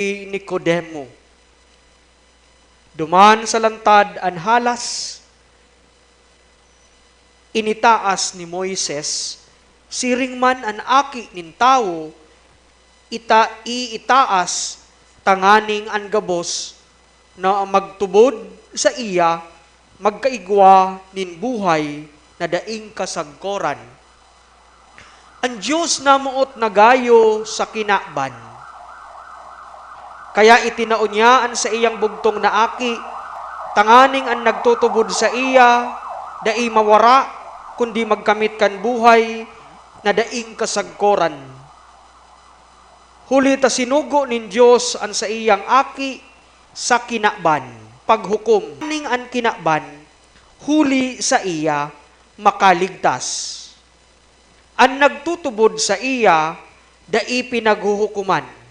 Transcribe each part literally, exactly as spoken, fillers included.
Nicodemo. Duman sa lantad an halas, initaas ni Moises, siring man an Aki nin Tawo, ita-, iitaas tanganing an gabos na magtubod saiya magkaigwa nin buhay na daing kasagkoran. An Dios namoot na gayo sa kinaban. Kaya itinao niya an saiyang bugtong na Aki, tanganing an nagtutubod saiya dai mawara, kundi magkamit kan buhay na daing kasagkoran. Huli ta sinugo nin Dios an saiyang Aki sa kinaban, paghukom, ning an kinaban, huli saiya, makaligtas. An nagtutubod saiya, dai pinaghuhukoman.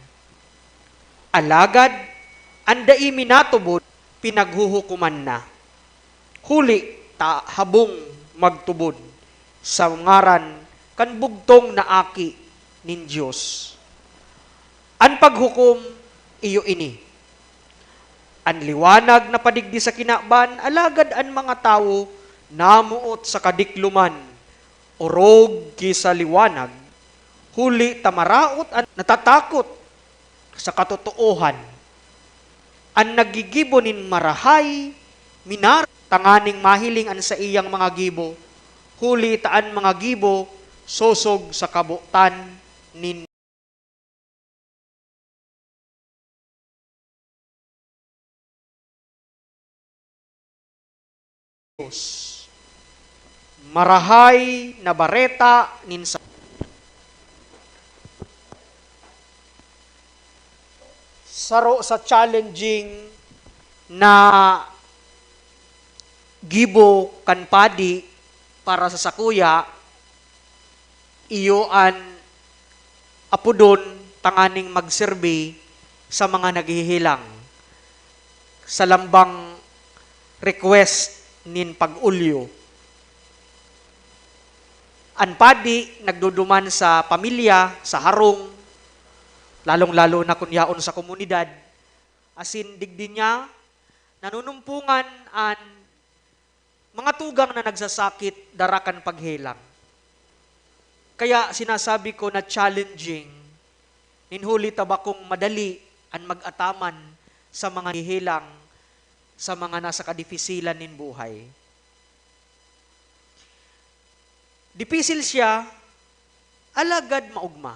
Alagad an dai minatubod, pinaghuhukoman na. Huli ta habong magtubod sa ngaran kan bugtong na Aki nin Dios. An paghukom iyo ini. An liwanag napadigdi sa kinaban, alagad an mga tawo namoot sa kadikloman, orog ki sa liwanag, huli ta maraot an natatakot sa katotoohan. An naggigibo nin marahay, minar-, tanganing mahiling an saiyang mga gibo, huli ta an mga gibo sosog sa kabotan nin Dios. Marahay na bareta nin sa-, saro sa challenging na gibo kan padi para sa sakuya, iyo an apodon tanganing magserbi sa mga naghehelang sa lambang request nin pag-olyo. An padi nagduduman sa pamilya, sa harong, lalong-lalo na kun yaon sa komunidad, asin digdi niya nanunumpongan an mga tugang na nagsasakit dara kan paghelang. Kaya sinasabi ko na challenging, nin huli ta bakong madali an mag-ataman sa mga naghehelang, sa mga nasa kadifisilan nin buhay. Dipisil siya, alagad maogma.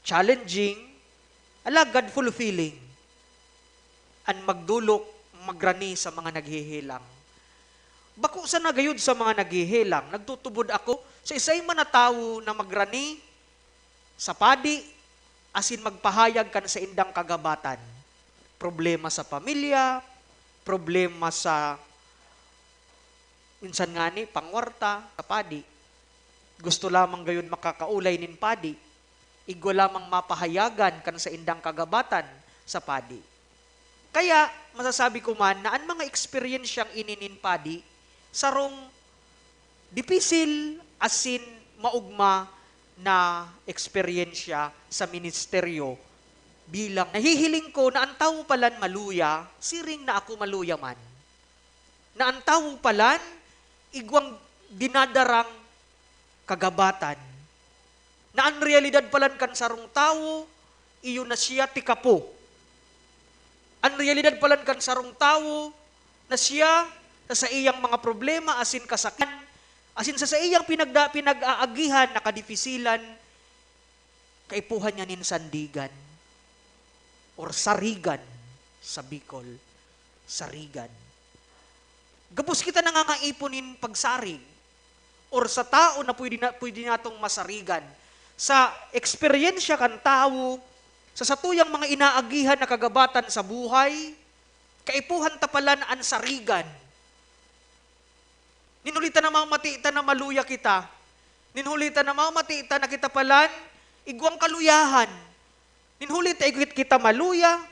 Challenging, alagad fulfilling. An magdolok, magrani sa mga naghehelang. Bako sana gayod sa mga naghehelang, nagtutubod ako sa isay man na tawo na magrani sa padi asin magpahayag kan saindang kagabatan. Problema sa pamilya, problema sa, minsan ngani, pangwarta sa padi. Gusto lamang gayod makakaolay nin padi. Igwa lamang mapahayagan kan saindang kagabatan sa padi. Kaya, masasabi ko man na an mga eksperyensyang ini nin padi, sarong dipisil asin maogma na eksperyensya sa ministeryo bilang nahihiling ko na an tawo palan maluya, siring na ako maluya man. Na an tawo palan igwang dinadarang kagabatan, na an realidad palan kan sarong tawo, iyo na siya tikapo. An realidad palan kan sarong tawo, na siya sa saiyang mga problema asin kasakitan, asin sa saiyang pinagda-, pinag-aagihan na kadifisilan, kaipuhan niya nin sandigan or sarigan sa Bicol. Sarigan. Gabos kita nangangaipo nin pagsarig or sa tao na pwede na, pwede natong masarigan. Sa eksperyensya kan tawo, sa satuyang mga inaagihan na kagabatan sa buhay, kaipuhan ta palan an sarigan. Nin huli ta namamati ta na maluya kita. Nin huli ta namamati ta na kita palan igwang kaluyahan. Nin huli ta igwit kita maluya,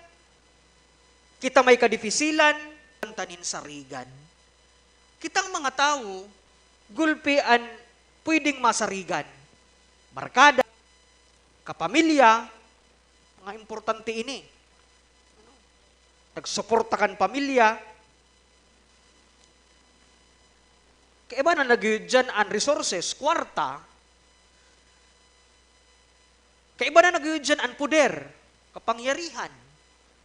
kita may kadifisilan, ta nin sarigan. Kitang mga tawo, gulpi an pwedeng masarigan. Barkada, kapamilya, Mga importante ini. Nagsuporta kan pamilya. Kaiba na nagyud dyan an resources, kwarta. Kaiba na nagyud dyan an poder, kapangyarihan.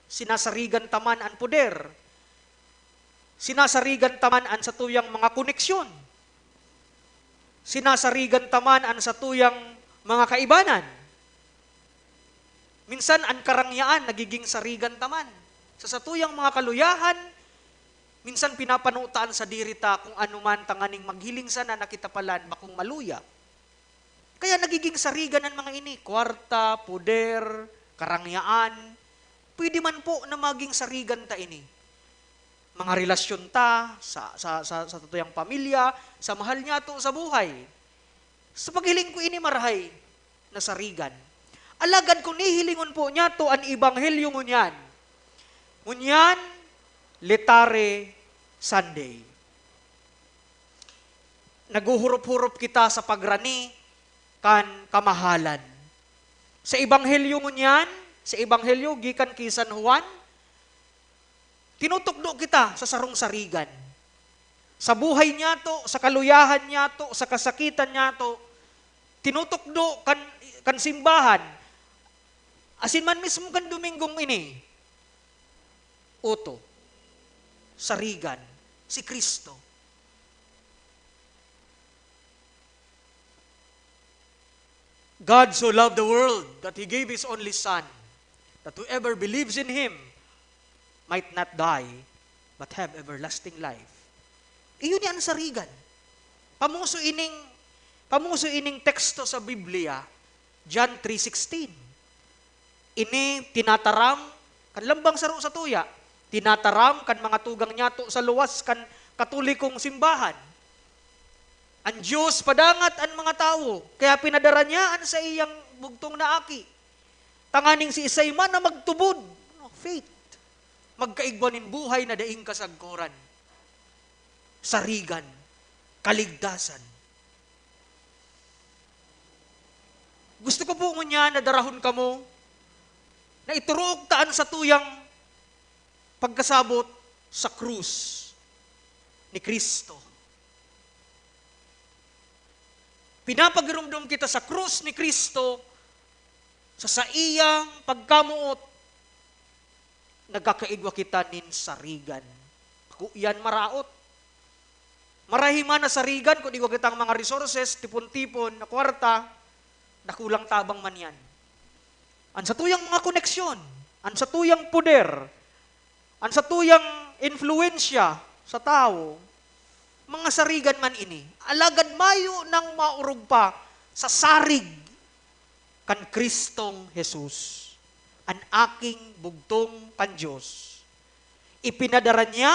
Sinasarigan ta man an poder. Sinasarigan ta man an satuyang mga koneksyon. Sinasarigan ta man an satuyang mga kaibanan. Minsan, an karangyaan nagiging sarigan ta man. Sa satuyang mga kaluyahan, minsan pinapano ta an sadiri ta kung ano man tanganing maghiling sana na kita palan bakong maluya. Kaya nagiging sarigan an mga ini, kwarta, poder, karangyaan. Pwede man po na maging sarigan ta ini. Mga relasyon ta sa, sa, sa, sa satuyang pamilya, sa mahal niyato sa buhay. Sa paghiling ko ini marahay na sarigan. Alagad kung nihilingon po niyato an ebanghelyo ngunyan, ngunyan, Letare Sunday. Naghuhurop-hurop kita sa pagrani kan kamahalan. Sa ebanghelyo ngunyan, sa ebanghelyo gikan ki San Juan, tinutukdo kita sa sarong sarigan. Sa buhay niyato, sa kaluyahan niyato, sa kasakitan niyato, tinutukdo kan, kan simbahan. Asin man mismo kan Domingong ini, oto, sarigan, si Cristo. God so loved the world that He gave His only Son, that whoever believes in Him might not die, but have everlasting life. Iyo ni an sarigan. Pamuso ining, pamuso ining teksto sa Biblia, John three sixteen. Ini tinataram kan lambang saro sa tuya, tinataram kan mga tugang niyato sa luwas kan Katolikong simbahan. An Dios padangat an mga tawo, kaya pinadara niya an saiyang bugtong na Aki, tanganing siisay man na magtubod, no, faith, magkaigwa nin buhay na daing kasagkoran, sarigan, kaligtasan. Gusto ko po ngunyan na darahon kamo na iturok ta an satuyang pagkasabot sa krus ni Cristo. Pinapagiromdom kita sa krus ni Cristo, sa saiyang pagkamoot, nagkakaigwa kita nin sarigan. Ako iyan maraot. Marahi man na sarigan kun igwa kitang mga resources, tipon-tipon na kwarta, dakulang tabang man yan. An satuyang mga koneksyon, an satuyang poder, an satuyang influensya sa tawo, mga sarigan man ini. Alagad mayo nang maorog pa sa sarig kan Kristong Jesus, an Aking bugtong kan Dios. Ipinadara niya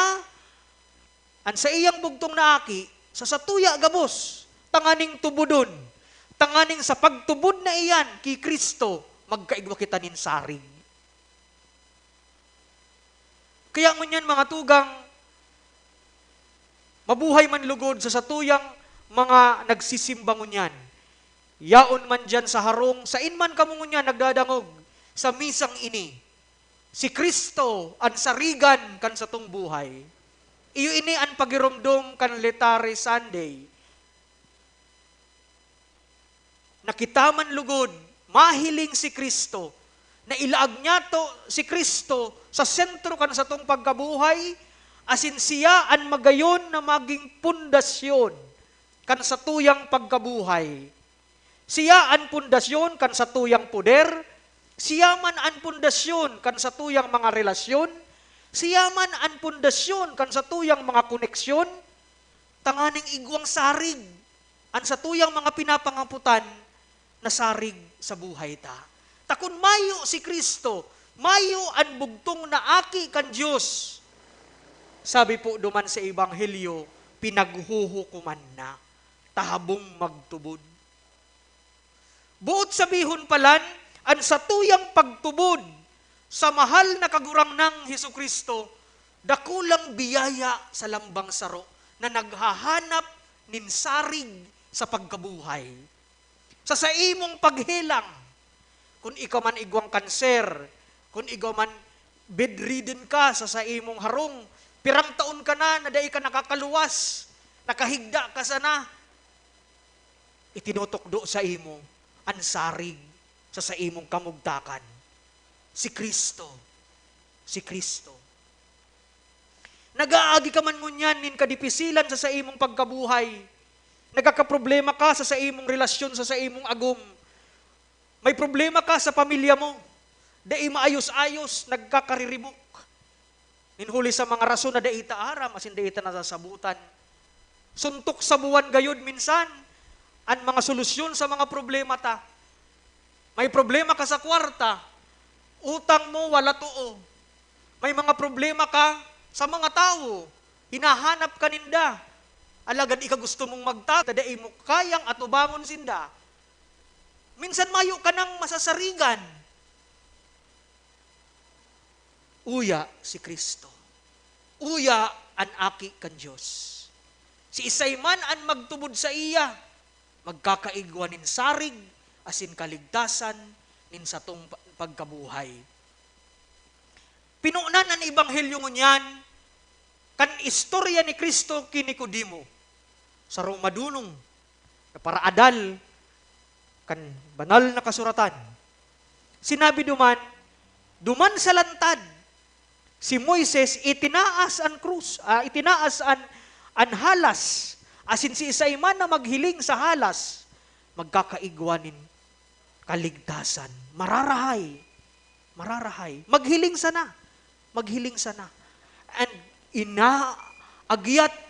an saiyang bugtong na Aki sa satuya gabos, tanganing tubodon, tanganing sa pagtubod na iyan ki Cristo, magkaigwa kita nin sarig. Kaya ngunyan, mga tugang, mabuhay man lugod sa satuyang mga nagsisimba ngunyan. Yaon man diyan sa harong, sain man kamo ngunyan nagdadangog sa misang ini. Si Cristo an sarigan kan satong buhay. Iyo ini an pagiromdom kan Letare Sunday. Na kita man lugod mahiling si Cristo, na ilaag niyato si Cristo sa sentro kan satong pagkabuhay, asin siya an magayon na maging pundasyon kan satuyang pagkabuhay. Siya an pundasyon kan satuyang poder, siya man an pundasyon kan satuyang mga relasyon, siya man an pundasyon kan satuyang mga koneksyon, tanganing igwang sarig an satuyang mga pinapangaputan na sarig sa buhay ta. Ta kun mayo si Cristo, mayo an bugtong na Aki kan Dios, sabi po duman sa Ebanghelyo, pinaghuhukoman na, ta habong magtubod. Boot sabihon palan, an satuyang pagtubod sa mahal na Kagurangnan Jesu-Cristo, dakulang biyaya sa lambang saro na naghahanap nin sarig sa pagkabuhay. Sa saimong paghelang, Kun ikaw man igwang kanser, kun ikaw man bedridden ka sa saimong harong, pirang taon ka na na dai ka nakakaluwas, nakahigda ka sana, itinutukdo saimo an sarig sa saimong kamugtakan, si Cristo, si Cristo. Nag-aagi ka man ngunyan nin kadipisilan sa saimong pagkabuhay, nagkakaproblema ka sa saimong relasyon sa saimong agom, may problema ka sa pamilya mo, dai maayos-ayos, nagkakariribok. Nin huli sa mga rason na dai ta aram asin dai ta nasasabotan. Suntok sa buwan gayod minsan an mga solusyon sa mga problema ta. May problema ka sa kwarta, utang mo, wala too. May mga problema ka sa mga tawo, hinahanap ka ninda. Alagad ika gusto mong magtago, ta dai mo kayang atubangon sinda. Minsan mayo ka nang masasarigan. Uya si Cristo. Uya an Aki kan Dios. Siisay man an magtubod saiya, magkakaigwa nin sarig asin kaligtasan nin satong pa-, pagkabuhay. Pinunan an ebanghelyo ngunyan kan istorya ni Cristo ki Nicodemo, sarong madonong na paraadal kan Banal na Kasuratan. Sinabi duman, "Duman sa lantad, si Moises itinaas an krus, ah, itinaas an, an halas, asin siisay man na maghiling sa halas, magkakaigwa nin kaligtasan." Mararahay. Mararahay. Maghiling sana. Maghiling sana. And ina-, agyat